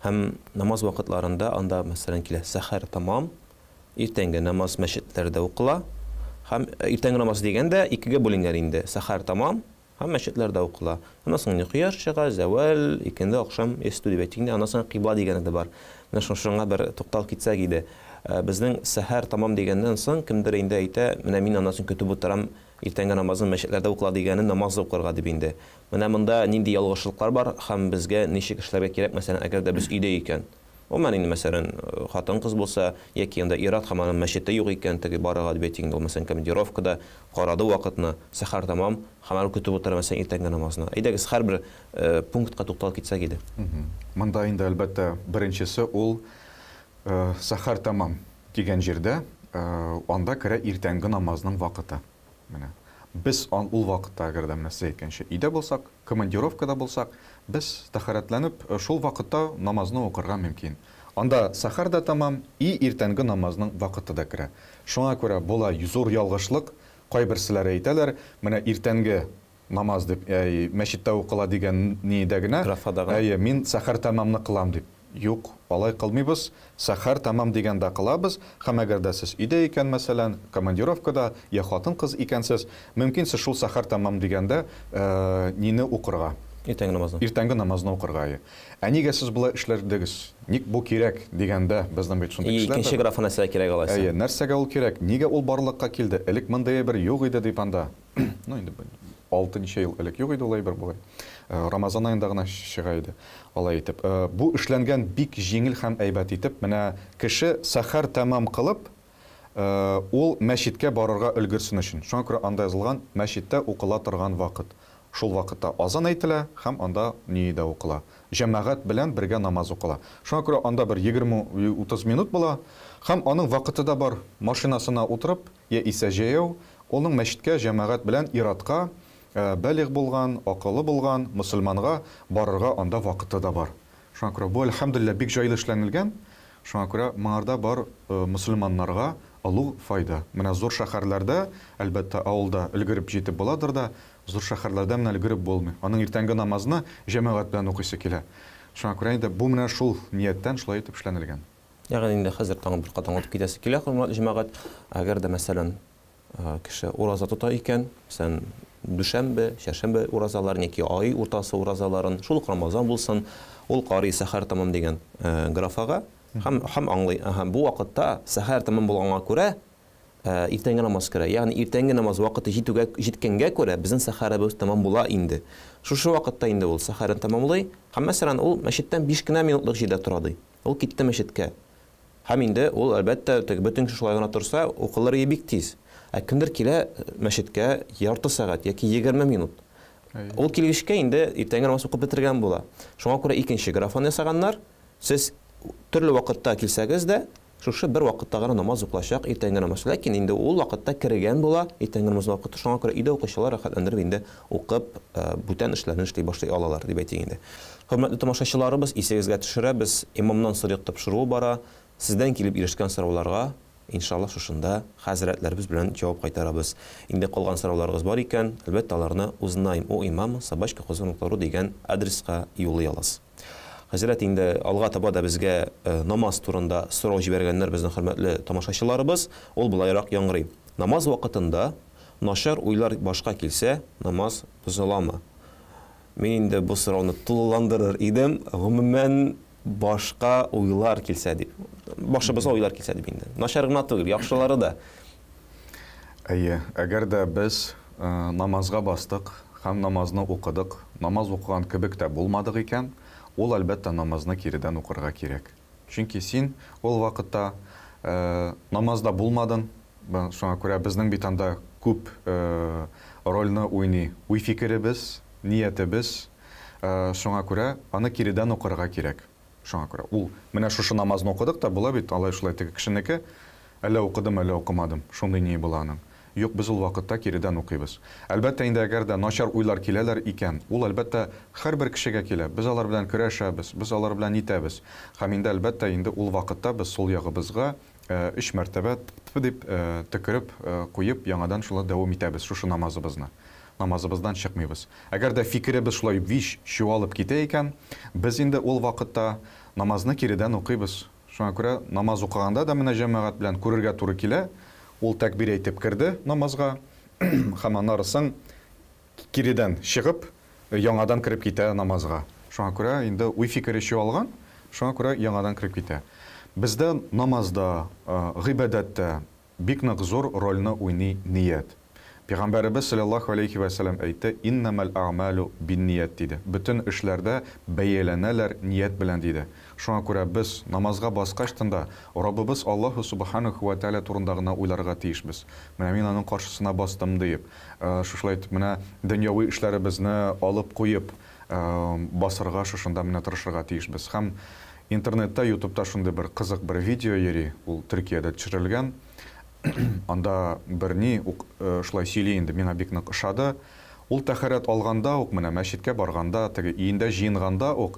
[SPEAKER 1] Һәм намаз вакытларында анда, мәсәлән, килә сәхәр тамам, иртәнге намаз мәчетләрдә укыла. Һәм иртәнге намаз дигәндә икегә бүленгән инде. Сәхәр тамам һәм мәчетләрдә укыла. Аннан соң инде кояш чыга, зәвәл, икенде, ахшам, ястү дип әйтик инде. Аннан соң кыйбла дигәне дә бар. Менә шушыңа бер тукталып китсәк иде. Безнең сәхәр тамам дигәннән соң кемдер инде әйтә, менә мин аннан соң көтеп утырам, иртәнге намазны мәчетләрдә укыла дигәнен намаз укырга дип инде. Менә монда нинди ялгышлыклар бар һәм безгә ничек эшләргә кирәк, мәсәлән, әгәр дә без өйдә икән. Гомумән инде, мәсәлән, хатын-кыз булса, яки анда ир-ат һәм аның мәчете юк икән, теге барырга дип әйтик инде, ул, мәсәлән, командировкада, карады вакытны, сәхәр тамам, һәм әле көтеп утыра, мәсәлән, иртәнге намазны. Әйдәгез, һәрбер пунктка тукталып китсәк иде.
[SPEAKER 2] Монда инде, әлбәттә, беренчесе ул сәхәр тамам дигән җирдә, анда керә иртәнге намазның вакыты. Менә. Без ул вакытта, әгәр дә менә сез әйткәнчә, өйдә булсак, командировкада булсак, без тәһарәтләнеп, шул вакытта намазны укырга мөмкин. Анда сәхәр дә тәмам, и иртәнге намазның вакыты да керә. Шуңа күрә була зур ялгышлык, кайберселәре әйтәләр, менә иртәнге намаз дип, әй, мәчеттә укыла дигән нидә генә,
[SPEAKER 1] Графада гына.
[SPEAKER 2] Әйе, мин сәхәр тәмамны кылам дип. Юк, алай кылмыйбыз. Сәхәр тәмам дигәндә кылабыз. Һәм әгәр дә сез өйдә икән, мәсәлән, командировкада, я хатын-кыз икәнсез, мөмкин сез шул сәхәр тәмам дигәндә нине укырга?
[SPEAKER 1] Иртәнге намазны.
[SPEAKER 2] Иртәнге намазны укырга, әйе. Ә нигә сез болай эшләрдегез? Ник бу кирәк дигәндә, безнең бит шундый кешеләр
[SPEAKER 1] Икенче графа нәрсәгә кирәк алайса?
[SPEAKER 2] Әйе, нәрсәгә ул кирәк? Нигә ул барлыкка килде? Элек мондый әйбер юк иде дип анда. Ну, инде 6 ел элек юк иде ул әйбер бугай. Рамазан аенда гына чыга иде. Алай итеп. Бу эшләнгән бик җиңел һәм әйбәт итеп, менә кеше сәхәр тәмам кылып, ул мәчеткә барырга өлгерсен өчен. Шуңа күрә анда язылган мәчеттә укыла торган вакыт. Шул вакытта азан әйтелә һәм анда ни дә укыла. Җәмәгать белән бергә намаз укыла. Шуңа күрә анда бер 20-30 минут була һәм аның вакыты да бар. Машинасына утырып, я исә җәяү, оның мәчеткә җәмәгать белән иратка, балигъ булган, акыллы булган мөселманга барырга анда вакыты да бар. Шуңа күрә бу, әлхәмдүлилләһ, бик җайлы эшләнелгән. Шуңа күрә моңарда бар мөселманнарга олуг файда. Менә зур шәһәрләрдә, әлбәттә, авылда өлгереп җитеп буладыр да, зур шәһәрләрдә менә өлгереп булмый. Аның иртәнге намазны җәмәгать белән укыйсы килә. Шуңа күрә инде бу менә шул нияттән шулай итеп эшләнелгән.
[SPEAKER 1] Ягъни инде хәзер тагын бер кат аңлатып китәсе килә, хөрмәтле җәмәгать. Әгәр дә, мәсәлән, кеше ураза тота икән, мәсәлән, дүшәмбе, чәршәмбе уразаларын яки ай уртасы уразаларын, шул ук Рамазан булсын, ул карый сәхәр тәмам дигән графага һәм һәм аңлый, һәм бу вакытта сәхәр тәмам булганга күрә иртәнге намаз керә. Ягъни иртәнге намаз вакыты җитүгә җиткәнгә күрә безнең сәхәребез тәмам була инде. Шушы вакытта инде ул сәхәрен тәмамлый һәм, мәсәлән, ул мәчеттән 5 кенә минутлык җирдә тора ди. Ул китте мәчеткә. Һәм инде ул, әлбәттә, теге бөтен кеше шулай гына торса, укылыр иде бик тиз. Ә кемдер килә мәчеткә ярты сәгать яки 20 минут. Ул килгечкә инде иртәнге намаз укып бетергән була. Шуңа күрә икенче графаны ясаганнар. Сез төрле вакытта килсәгез дә, шушы бер вакытта гына намаз укылачак, иртәнге намаз. Ләкин инде ул вакытта кергән була иртәнге намаз вакыты. Шуңа күрә өйдә укучылар рәхәтләндереп инде укып, бүтән эшләрен эшли башлый алалар, дип әйтик инде. Хөрмәтле тамашачыларыбыз, исегезгә төшерәбез, Имамнан сорыйк тапшыруы бара. Сездән килеп ирешкән сорауларга, иншаллаһ, шушында хәзрәтләребез белән җавап кайтарабыз. Инде калган сорауларыгыз бар икән, әлбәттә, аларны узнаем у имама собачка козгын нокта ру дигән адреска юллый аласыз. Хәзрәт, инде алга таба да безгә намаз турында сорау җибәргәннәр безнең хөрмәтле тамашачыларыбыз. Ул болайрак яңгырый. Намаз вакытында начар уйлар башка килсә, намаз бозыламы? Мин инде бу сорауны тулыландырыр идем. Гомумән, башка уйлар килсә дип. Башыбызга уйлар килсә дип инде. Начар гына түгел, яхшылары да.
[SPEAKER 2] Әйе, әгәр дә без намазга бастык һәм намазны укыдык, намаз укыган кебек тә булмадык икән, ул, әлбәттә, намазны киредән укырга кирәк. Чөнки син ул вакытта намазда булмадың, шуңа күрә безнең бит анда күп рольне уйный уй-фикеребез, ниятебез, шуңа күрә аны киредән укырга кирәк. Шуңа күрә ул менә шушы намазны укыдык та, була бит алай шулай теге кешенеке, әллә укыдым, әллә укымадым, шундый ни була аның. Юк, без ул вакытта киредән укыйбыз. Әлбәттә инде, әгәр дә начар уйлар киләләр икән, ул, әлбәттә, һәрбер кешегә килә. Без алар белән көрәшәбез, без алар белән нитәбез. Һәм инде, әлбәттә инде, ул вакытта без сул ягыбызга өч мәртәбә тф дип төкереп куеп, яңадан шулай дәвам итәбез шушы намазыбызны. Намазыбыздан чыкмыйбыз. Әгәр дә фикеребез шулай вич чуалып китә икән, без инде ул вакытта намазны киредән укыйбыз. Шуңа күрә намаз укыганда да менә җәмәгать белән күрергә туры килә, ул тәкбир әйтеп керде намазга һәм аннары соң киредән чыгып, яңадан кереп китә намазга. Шуңа күрә инде уй-фикере чуалган, шуңа күрә яңадан кереп китә. Бездә намазда, гыйбадәттә бик нык зур рольне уйный ният. Пәйгамбәребез салләллаһу галәйһи вә сәлләм әйтте, Иннәмәл әгъмалу бинният, диде. Бөтен эшләр дә бәяләнәләр ният белән, диде. Шуңа күрә без, намазга баскачтын да, Раббыбыз Аллаһу субханәһү вә тәгалә турында гына уйларга тиешбез. Менә мин аның каршысына бастым, диеп, шушылай итеп, менә дөньяви эшләребезне алып куеп, басырга шушында менә тырышырга тиешбез. Һәм интернетта, ютубта шундый бер кызык бер видео йөри, ул Төркиядә төшерелгән. Анда берни ук шулай сөйли инде, миңа бик нык ошады. Ул тәһарәт алганда ук, менә мәчеткә барганда, теге өендә җыенганда ук,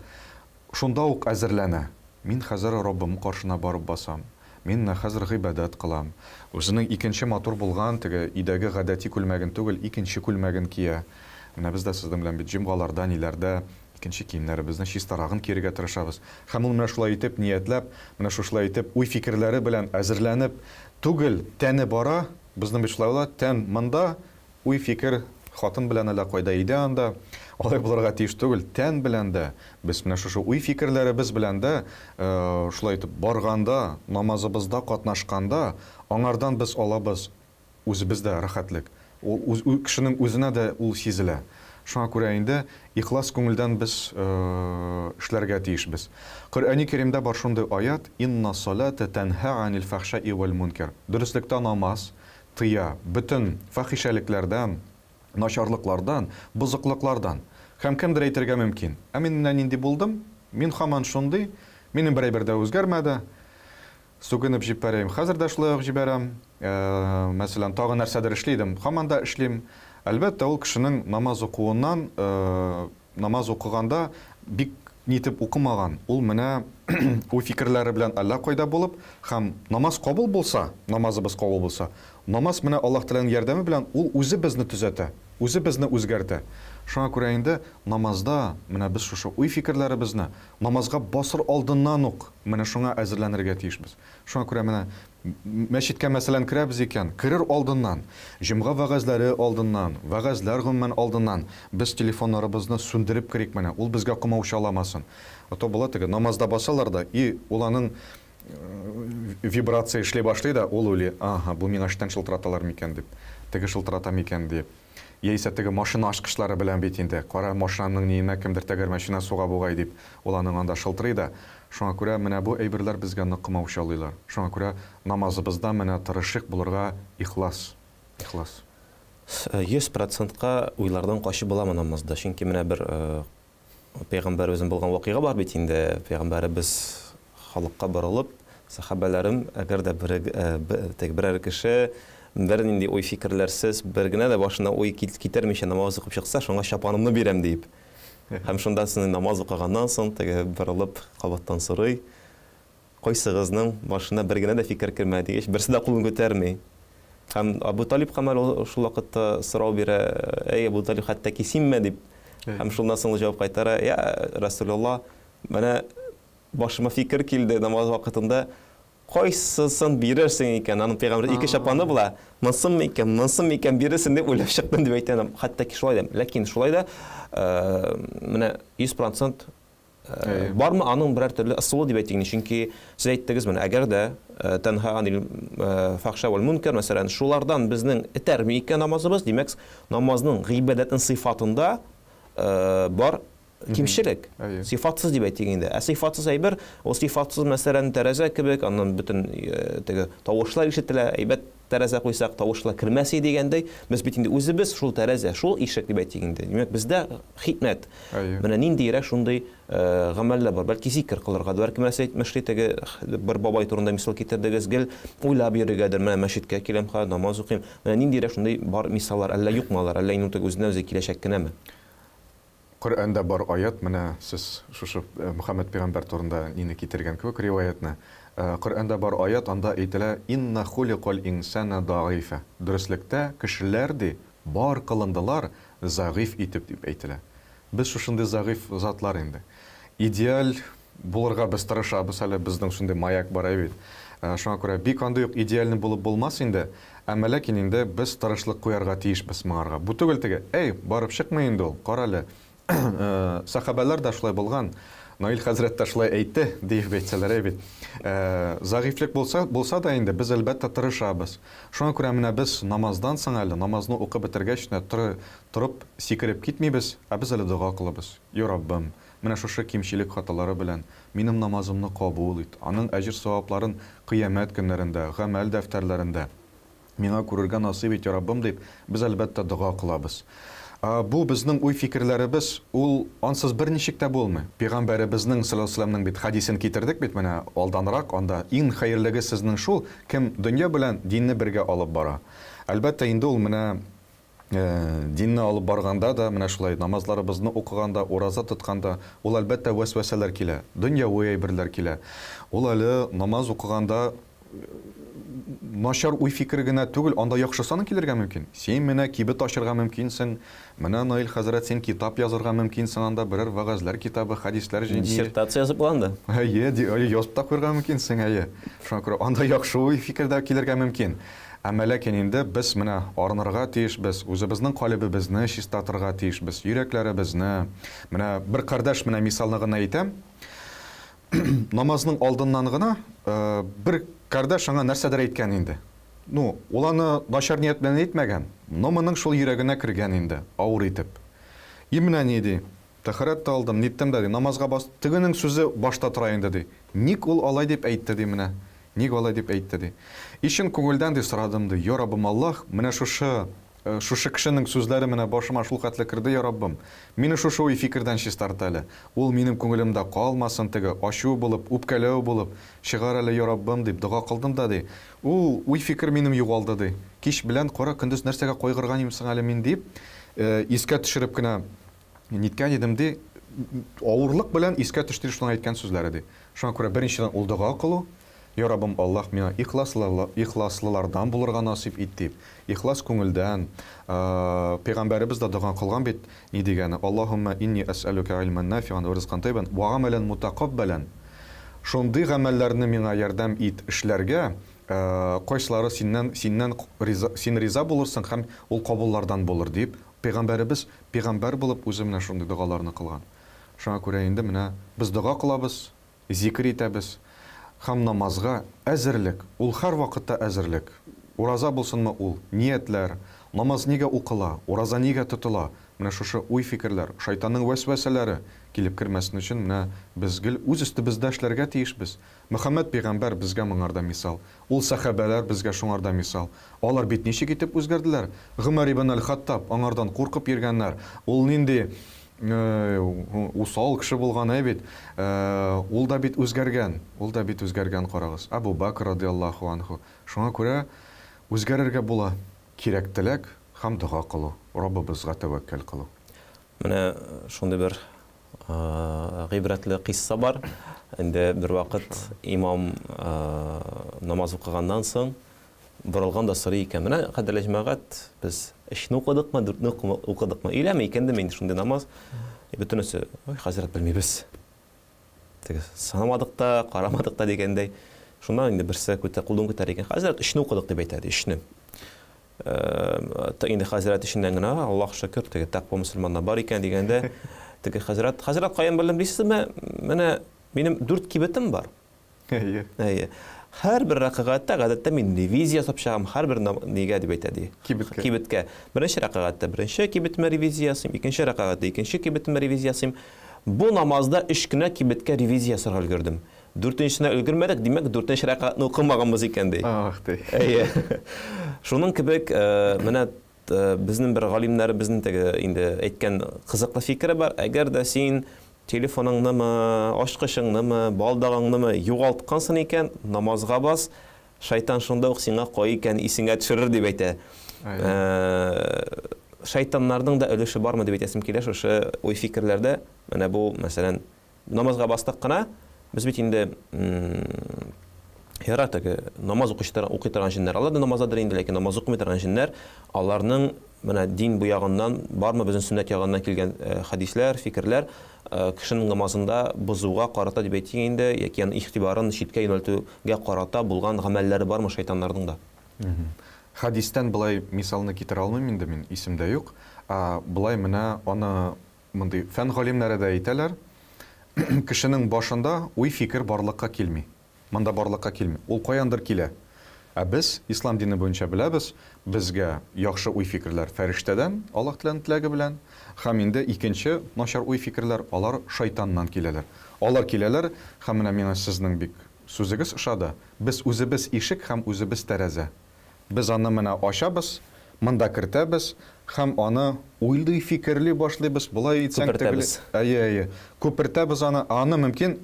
[SPEAKER 2] шунда ук әзерләнә. Мин хәзер Раббым каршына барып басам. Мин менә хәзер гыйбадәт кылам. Үзенең икенче матур булган, теге өйдәге гадәти күлмәген түгел, икенче күлмәген кия. Менә без дә сезнең белән бит җомгаларда, ниләрдә икенче киемнәребезне чистарагын кияргә тырышабыз. Һәм ул менә шулай итеп ниятләп, менә шушылай итеп уй-фикерләре белән әзерләнеп түгел, тәне бара, безнең бит шулай була, тән монда, уй-фикер хатын белән әллә кайда өйдә анда. Алай булырга тиеш түгел, тән белән дә, без менә шушы уй-фикерләребез белән дә шулай итеп барганда, намазыбызда катнашканда, аңардан без алабыз үзебез дә рәхәтлек. Ул үз, кешенең үзенә дә ул сизелә. Шуңа күрә инде ихлас күңелдән без эшләргә тиешбез. Коръәни Кәримдә бар шундый аят, Инна салата тәнһа анил фәхшәи вәл мункер. Дөреслектә намаз тыя бөтен фахишәлекләрдән, начарлыклардан, бозыклыклардан. Һәм кемдер әйтергә мөмкин, ә мин менә нинди булдым, мин һаман шундый, минем бер әйбер дә үзгәрмәде, Сүгенеп җиппәрәем, хәзер дә шулай ук җибәрәм. Мәсәлән, тагы нәрсәдер эшли идем, һаман да эшлим. Әлбәттә, ул кешенең намаз укуыннан, намаз укыганда бик нитеп укымаган, ул менә уй-фикерләре белән әллә кайда булып, һәм намаз кабул булса, намазыбыз кабул булса, намаз менә Аллаһ Тәгаләнең ярдәме белән ул үзе безне төзәтә, үзе безне үзгәртә. Шуңа күрә инде намазда менә без шушы уй-фикерләребезне Намазга басыр алдыннан ук менә шуңа әзерләнергә тиешбез. Шуңа күрә менә мәчеткә, мәсәлән, керәбез икән, керер алдыннан, җомга вәгазьләре алдыннан, вәгазьләр гомумән алдыннан без телефоннарыбызны сүндереп керик менә, ул безгә комаучаламасын. А то була теге, намазда басалар да, и ул аның вибрация эшли башлый да, ул уйлый, ага, бу миңа эштән шылтыраталар микән дип, теге шылтырата микән дип. Яисә теге машина ачкычлары белән бит инде, кара, машинаның ниенә кемдер тәгәрмәченә суга бугай дип, ул аның анда шылтырый да. Шуңа күрә менә бу әйберләр безгә нык комаучалыйлар. Шуңа күрә намазыбызда менә тырышыйк булырга ихлас. Ихлас.
[SPEAKER 1] 100 процентка уйлардан качып буламы намазда? Чөнки менә бер Пәйгамбәребезнең булган вакыйга бар бит инде. Пәйгамбәребез халыкка борылып, сәхабәләрем, әгәр дә бер, теге берәр кеше бернинди уй-фикерләрсез, бер генә дә башына уй китермичә намаз укып чыкса, шуңа чапанымны бирәм, диеп. Һәм шунда соң намаз укыганнан соң теге борылып кабаттан сорый, Кайсыгызның башына бер генә дә фикер кермәде дигәч, берсе дә кулын күтәрми. Һәм Абу Талибка мәл ул шул вакытта сорау бирә, Әй, Абу Талиб, хәтта ки синме? дип. Һәм шуннан соң ул җавап кайтара, Я, Расулулла, менә башыма фикер килде намаз вакытында, кайсысын бирерсең икән? Аның пәйгамбер ике чапаны була, монсынмы икән, монсынмы икән бирерсең дип уйлап чыктым дип әйтә. Хәтта ки шулай да. Ләкин шулай да, менә 100 процент Бармы аның берәр төрле ысулы дип әйтик инде, чөнки сез әйттегез менә, әгәр дә тәнһа анил фахша вәл мункар, мәсәлән, шулардан безнең этәрми икән намазыбыз, димәк, намазның гыйбадәтнең сыйфатында бар кимчелек, сыйфатсыз дип әйтик инде. Ә сыйфатсыз әйбер, ул сыйфатсыз, мәсәлән, тәрәзә кебек, аннан бөтен теге тавышлар ишетелә, әйбәт тәрәзә куйсак, тавышлар кермәс иде дигәндәй, без бит инде үзебез шул тәрәзә, шул ишек дип әйтик инде. Димәк, бездә хикмәт.
[SPEAKER 2] Әйе.
[SPEAKER 1] Менә ниндиерәк шундый гамәлләр бар. Бәлки зикер кылыргадыр, бәлки менә сез әйтмешли теге бер бабай турында мисал китердегез, гел уйлап йөрергәдер, менә мәчеткә киләм, хәзер намаз укыйм. Менә ниндиерәк шундый бар мисаллар, әллә юкмы алар, әллә инде ул үзеннән-үзе киләчәк кенәме?
[SPEAKER 2] Коръәндә бар аять, менә сез шушы Мөхәммәд пәйгамбәр турында нине китергән кебек риваятьне. Коръәндә бар аять, анда әйтелә, Инна хуликал инсана даифа. Дөреслектә, кешеләр, ди, бар кылындылар зәгыйфь итеп дип әйтелә. Без шушындый зәгыйфь затлар инде. Идеаль булырга без тырышабыз әле, безнең шундый маяк бар әй бит. Шуңа күрә бик андый ук идеальный булып булмас инде, әмма ләкин инде без тырышлык куярга тиешбез моңарга. Бу түгел теге, әй, барып чыкмый инде ул, карале, Сәхабәләр дә шулай булган, Наил хәзрәт тә шулай әйтте, диеп әйтсәләр әй бит. Зәгыйфьлек булса, булса да инде, без әлбәттә тырышабыз. Шуңа күрә менә без намаздан соң әле, намазны укып бетергәч тә торып сикереп китмибез, ә без әле дога кылабыз. Йа Раббым, менә шушы кимчелек хаталары белән минем намазымны кабул ит, аның әҗер-савапларын кыямәт көннәрендә, гамәл дәфтәрләрендә миңа күрергә насыйп ит, йа Раббым, дип, без, әлбәттә, дога кылабыз. Бу безнең уй-фикерләребез, ул ансыз берничек тә булмый. Пәйгамбәребезнең, салләллаһу галәйһи ва сәлләмнең бит хәдисен китердек бит менә алданрак, анда иң хәерлеге сезнең шул, кем дөнья белән динне бергә алып бара. Әлбәттә, инде ул менә динне алып барганда да, менә шулай намазларыбызны укыганда, ураза тотканда, ул, әлбәттә, вәсвәсәләр килә, дөньяви әйберләр килә. Ул әле намаз укыганда начар уй-фикер генә түгел, анда яхшы саны килергә мөмкин. Син менә кибет ачырга мөмкинсең, менә Наил хәзрәт, син китап язырга мөмкинсең анда, берәр вәгазьләр китабы, хәдисләр җыен.
[SPEAKER 1] Диссертация язып була анда.
[SPEAKER 2] Әйе, язып та куярга мөмкинсең, әйе. Шуңа күрә анда яхшы уй-фикер дә килергә мөмкин. Әмма ләкин инде без менә арынырга тиешбез, үзебезнең калебебезне чистартырга тиешбез, йөрәкләребезне. Менә бер кардәш, менә мисалны гына әйтәм. Намазның алдыннан гына бер кардәш аңа нәрсәдер әйткән инде. Ну, ул аны начар ният белән әйтмәгән, но моның шул йөрәгенә кергән инде, авыр итеп. И менә ни ди, тәһарәт тә алдым, ниттем дә ди, намазга бас, тегенең сүзе башта тора инде ди. Ник ул алай дип әйтте ди менә, ник алай дип әйтте ди. И чын күңелдән ди сорадым ди, йа Раббым Аллаһ, менә шушы Шушы кешенең сүзләре менә башыма шулхәтле керде, йа Раббым! Мине шушы уй-фикердән чистарт әле. Ул минем күңелемдә калмасын, теге, ачу булып, үпкәләү булып, чыгар әле, йа Раббым, дип дога кылдым да, ди. Ул уй-фикер минем югалды, ди. Кич белән, кара көндез нәрсәгә кайгырган идем соң әле мин, дип, искә төшереп кенә ниткән идем, ди. Авырлык белән искә төште шуның әйткән сүзләре, ди. Шуңа күрә беренчедән ул дога кылу, Йа Раббым Аллаһ, миңа ихласлылардан булырга насыйп ит, дип, ихлас күңелдән, Пәйгамбәребез дә дога кылган бит, ни дигәне, Аллаһуммә инни әсьәлүкә гыйльмән нафиан вә ризкан тайбан вә гамәлән мутакаббәлән. Шундый гамәлләрне миңа ярдәм ит эшләргә, кайсылары синнән, синнән риза, син риза булырсың һәм ул кабуллардан булыр, дип, Пәйгамбәребез пәйгамбәр булып үзе менә шундый догаларны кылган. Шуңа күрә инде менә без дога кылабыз, Зикер итәбез һәм намазга әзерлек, ул һәрвакытта әзерлек. Ураза булсынмы ул, ниятләр, Намаз нигә укыла, ураза нигә тотыла? Менә шушы уй-фикерләр, шайтанның вәсвәсәләре килеп кермәсен өчен менә без гел үз өстебездә эшләргә тиешбез. Мөхәммәд пәйгамбәр безгә моңарда мисал. Ул сәхабәләр безгә шуңарда мисал. Алар бит ничек итеп үзгәрделәр? Гомәр ибн әл-Хаттаб, аңардан куркып йөргәннәр. Ул нинди усал кеше булган, әй бит. Ул да бит үзгәргән. Ул да бит үзгәргән, карагыз. Әбу Бәкр радиаллаһу анһу. Шуңа күрә үзгәрергә була. Кирәк теләк һәм дога кылу, Раббыбызга тәвәккәл кылу.
[SPEAKER 1] Менә шундый бер гыйбрәтле кыйсса бар. Инде бервакыт имам намаз укыганнан соң борылган да сорый икән. Менә, кадерле җәмәгать, без өчне укыдыкмы, дүртне укыдыкмы? Өйләме, икендеме инде шундый намаз? Бөтенесе, ой, хәзрәт, белмибез. Теге санамадык та, карамадык та дигәндәй. Шуннан инде берсе күтә, кулын күтәрә икән. Хәзрәт, өчне укыдык дип әйтә, ди, өчне. Инде хәзрәт эченнән генә, Аллаһ шөкер, теге тәкъва мөселманнар бар икән дигәндә, теге хәзрәт, хәзрәт каян белдем дисезме? Менә минем дүрт кибетем бар.
[SPEAKER 2] Әйе.
[SPEAKER 1] Әйе. Һәрбер рәкәгатьтә гадәттә мин ревизия ясап чыгам, һәрбер нигә дип әйтә ди.
[SPEAKER 2] Кибеткә.
[SPEAKER 1] Кибеткә. Беренче рәкәгатьтә беренче кибетемә ревизия ясыйм, икенче рәкәгатьтә икенче кибетемә ревизия ясыйм. Бу намазда өч кенә кибеткә ревизия ясарга өлгердем. Дүртенчесенә өлгермәдек, димәк, дүртенче рәкәгатьне укымаганбыз икән ди.
[SPEAKER 2] Ах ты.
[SPEAKER 1] Әйе. Шуның кебек, менә безнең бер галимнәребезнең теге инде әйткән кызыклы фикере бар. Әгәр дә син телефоныңнымы, ачкычыңнымы, балдагыңнымы югалткансың икән, намазга бас, шайтан шунда ук сиңа кай икәнен исеңә төшерер дип әйтә. Шайтаннарның да өлеше бармы дип әйтәсем килә шушы уй-фикерләрдә. Менә бу, мәсәлән, намазга бастык кына, без бит инде ярар теге намаз укый торган җеннәр, алар да намаздадыр инде, ләкин намаз укымый торган җеннәр, аларның менә дин бу ягыннан бармы безнең сөннәт ягыннан килгән хәдисләр, фикерләр кешенең намазында бозуга карата дип әйтик инде, яки аның игътибарын читкә юнәлтүгә карата булган гамәлләре бармы шайтаннарның да?
[SPEAKER 2] Хәдистән болай мисалны китерә алмыйм инде мин, исемдә юк. Болай менә аны мондый фән галимнәре дә әйтәләр, кешенең башында уй-фикер барлыкка килми. Монда барлыкка килми. Ул каяндыр килә. Ә без ислам дине буенча беләбез, безгә яхшы уй-фикерләр фәрештәдән, Аллаһ Тәгаләнең теләге белән, һәм инде икенче начар уй-фикерләр, алар шайтаннан киләләр. Алар киләләр, һәм менә миңа сезнең бик сүзегез ошады, без үзебез ишек һәм үзебез тәрәзә. Без аны менә ачабыз, монда кертәбез һәм аны уйлый-фикерли башлыйбыз, болай итсәң, тегеләй.
[SPEAKER 1] Күпертәбез.
[SPEAKER 2] Әйе, әйе. Күпертәбез аны, ә аны мөмкин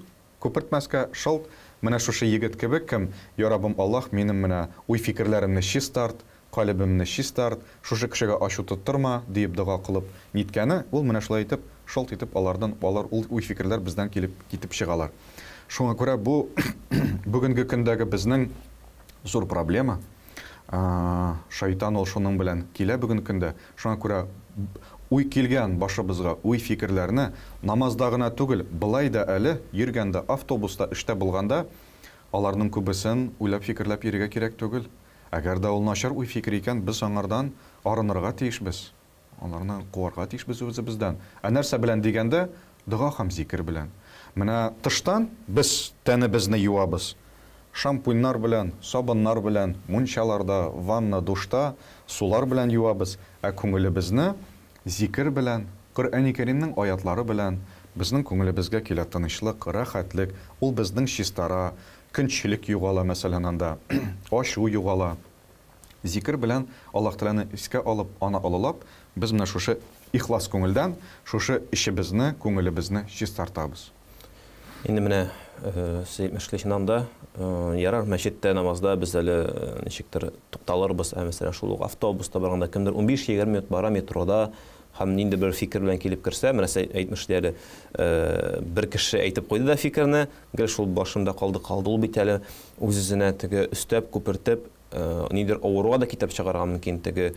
[SPEAKER 2] күпертмәскә, шылт, менә шушы егет кебек, кем, Я Раббым Аллаһ, минем менә уй-фикерләремне чистарт, калебемне чистарт, шушы кешегә ачу тоттырма, диеп дога кылып ниткәне, ул менә шулай итеп, шылт итеп алардан, алар ул уй-фикерләр бездән килеп китеп чыгалар. Шуңа күрә бу бүгенге көндәге безнең зур проблема. Шайтан ул шуның белән килә бүгенге көндә. Шуңа күрә уй килгән башыбызга уй-фикерләрне намазда гына түгел, болай да әле, йөргәндә, автобуста, эштә булганда, аларның күбесен уйлап-фикерләп йөрергә кирәк түгел. Әгәр дә ул начар уй-фикер икән, без аңардан арынырга тиешбез. Аларны куарга тиешбез үзебездән. Ә нәрсә белән дигәндә, дога һәм зикер белән. Менә тыштан без тәнебезне юабыз. Шампуньнар белән, сабыннар белән, мунчаларда, ванна, душта сулар белән юабыз, ә күңелебезне зикер белән, Коръәни Кәримнең аятлары белән, безнең күңелебезгә килә тынычлык, рәхәтлек, ул безнең чистара, көнчелек югала, мәсәлән, анда, ачу югала. Зикер белән Аллаһ Тәгаләне искә алып, Аны олылап, без менә шушы ихлас күңелдән шушы эчебезне, күңелебезне чистартабыз.
[SPEAKER 1] Инде менә сез әйтмешли, чыннан да, ярар, мәчеттә намазда без әле ничектер тукталырбыз, ә мәсәлән, шул ук автобуста барганда кемдер 15-20 минут бара метрода һәм нинди бер фикер белән килеп керсә, менә сез әйтмешли әле, бер кеше әйтеп куйды да фикерне, гел шул башымда калды, калды ул бит әле, үз-үзенә теге өстәп, күпертеп, нидер авыруга да китереп чыгарга мөмкин, теге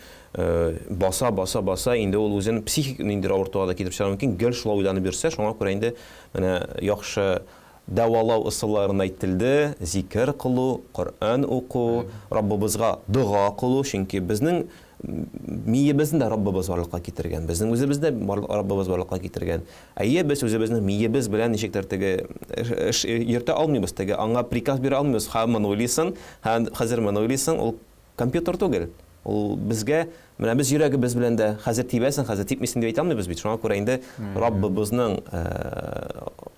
[SPEAKER 1] баса, баса, баса, инде ул үзен психик ниндидер авыртуга да китереп чыгарга мөмкин, гел шулай уйланып йөрсә, шуңа күрә инде менә яхшы дәвалау ысулларын әйтелде, зикер кылу, Коръән уку, Раббыбызга дога кылу, чөнки безнең миебезне дә Раббыбыз барлыкка китергән, безнең үзебезне дә Раббыбыз барлыкка китергән. Әйе, без үзебезнең миебез белән ничектер теге эш йөртә алмыйбыз, теге аңа приказ бирә алмыйбыз, һә моны уйлыйсың, һә хәзер моны уйлыйсың, ул компьютер түгел. Ул безгә, менә без йөрәгебез белән дә хәзер тибәсең, хәзер типмисең дип әйтә алмыйбыз бит. Шуңа күрә инде Раббыбызның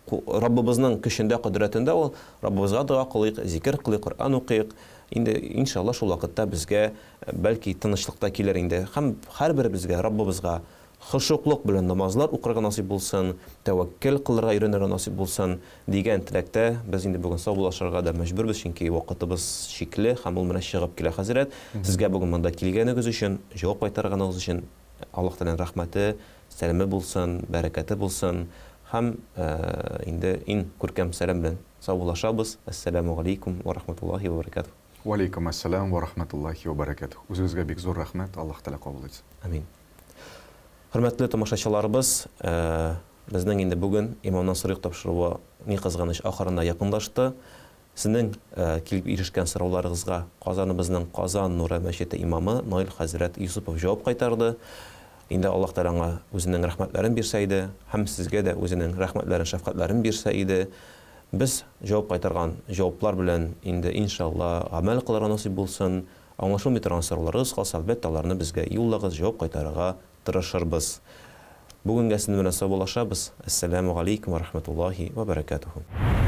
[SPEAKER 1] Раббыбызның көчендә, кодрәтендә ул. Раббыбызга дога кылыйк, зикер кылыйк, Коръән укыйк. Инде, иншалла, шул вакытта безгә бәлки тынычлык та килер инде. Һәм һәрберебезгә Раббыбызга хошуклык белән намазлар укырга насыйп булсын, тәвәккәл кылырга өйрәнергә насыйп булсын, дигән теләктә без инде бүген саубуллашырга да мәҗбүрбез, чөнки вакытыбыз чикле һәм ул менә чыгып килә, хәзрәт. Сезгә бүген монда килгәнегез өчен, җавап кайтарганыгыз өчен Аллаһ Тәгаләнең рәхмәте, сәламе булсын, бәрәкәте булсын һәм инде иң күркәм сәлам белән саубуллашабыз. Әссәламү галәйкүм вә рахматуллаһи вә бәрәкәтүһ.
[SPEAKER 2] Вә алейкум әссәлам вә рахматуллаһи вә бәрәкәтүһ. Үзегезгә бик зур рәхмәт, Аллаһ Тәгалә кабул итсен.
[SPEAKER 1] Амин. Хөрмәтле тамашачыларыбыз, безнең инде бүген Имамнан сорыйк тапшыруы, ни кызганыч, ахырына якынлашты. Сезнең килеп ирешкән сорауларыгызга Казаныбызның Казан нуры мәчете имамы Наил хәзрәт Юсупов җавап кайтарды. Инде Аллаһ Тәгалә аңа үзенең рәхмәтләрен бирсә иде һәм сезгә дә үзенең рәхмәтләрен, шәфкатьләрен бирсә иде. Без җавап кайтарган җаваплар белән инде, иншалла, гамәл кылырга насыйп булсын. Аңлашылмый торган сорауларыгыз калса, әлбәттә, аларны безгә юллагыз, җавап кайтарырга тырышырбыз. Бүгенгә сезнең белән саубуллашабыз. Әссәләмү галәйкүм вә рахмәтуллаһи вә бәрәкәтүһү.